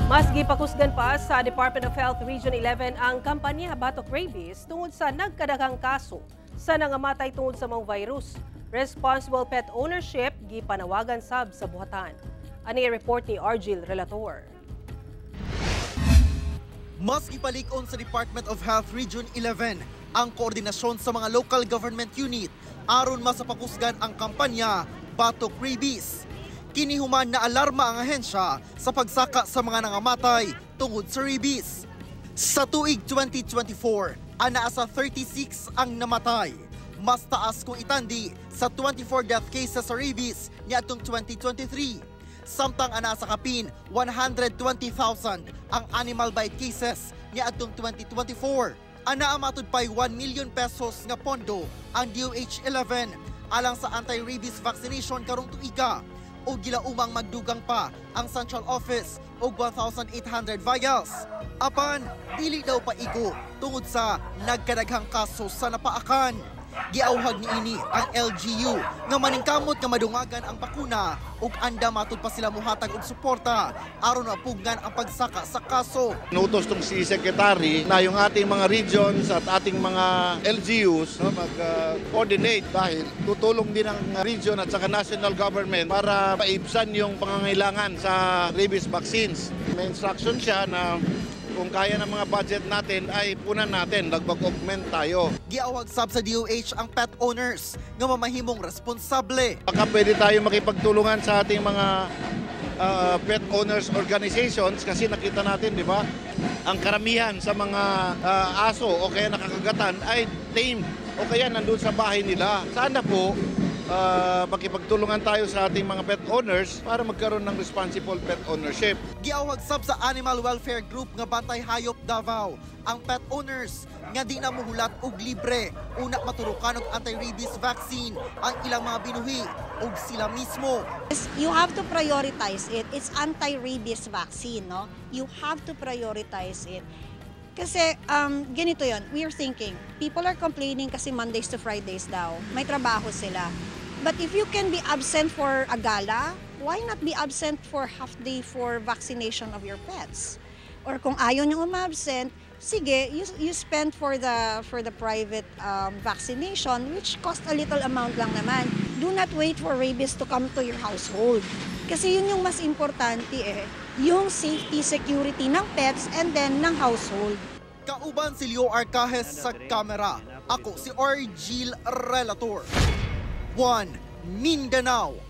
Mas gipakusgan pa sa Department of Health Region 11 ang kampanya Batok Rabies tungod sa nagkadaghang kaso sa nangamatay tungod sa maong virus. Responsible pet ownership gipanawagan sab sa buhatan. Ani report ni Argil Relator. Mas gipalig-on sa Department of Health Region 11 ang koordinasyon sa mga local government unit aron masapakusgan ang kampanya Batok Rabies. Kini human na alarma ang ahensya sa pagsaka sa mga nangamatay tungod sa rabies. Sa tuig 2024, anaa sa 36 ang namatay. Mas taas kung itandi sa 24 death cases sa rabies niadtong 2023. Samtang anaa sa kapin 120,000 ang animal bite cases niadtong 2024. Anaa matud pa'y 1 million pesos nga pondo ang DOH 11 alang sa anti-rabies vaccination karong tuiga o gilaumang magdugang pa ang central office og 1,800 vials. Apan, dili daw paigo tungod sa nagkadaghang kaso sa napaakan. Giawhag niini ang LGU nga maningkamot nga madungagan ang bakuna ug anda matud pa sila muhatag og suporta aron mapugnan ang pagsaka sa kaso. Inutos tong si Secretary na yung ating mga regions at ating mga LGUs, no, mag-coordinate dahil tutulong din ang region at saka national government para paibsan yung pangangailangan sa rabies vaccines. May instruction siya na kung kaya ng mga budget natin ay punan natin, mag-augment tayo. Giawhag sab sa DOH ang pet owners nga mamahimong responsable. Baka pwede tayo makipagtulungan sa ating mga pet owners organizations kasi nakita natin, di ba, ang karamihan sa mga aso o kaya nakakagatan ay tame o kaya nandun sa bahay nila. Sana po makipagtulungan tayo sa ating mga pet owners para magkaroon ng responsible pet ownership. Giawhag sab sa Animal Welfare Group nga Bantay Hayop Davao ang pet owners nga di na muhulat og libre una maturukan og anti-rabies vaccine ang ilang mga binuhi og sila mismo. You have to prioritize it. It's anti-rabies vaccine, no? You have to prioritize it. Kasi ganito yon. We are thinking, people are complaining kasi Mondays to Fridays daw. May trabaho sila. But if you can be absent for a gala, why not be absent for half day for vaccination of your pets? Or kung ayaw nyo umabsent, sige, you spend for the private vaccination, which cost a little amount lang naman. Do not wait for rabies to come to your household. Kasi yun yung mas importante eh, yung safety, security ng pets and then ng household. Kauban si Leo Arcajes sa kamera. Ako si Argil Relator. 1 Mindanao.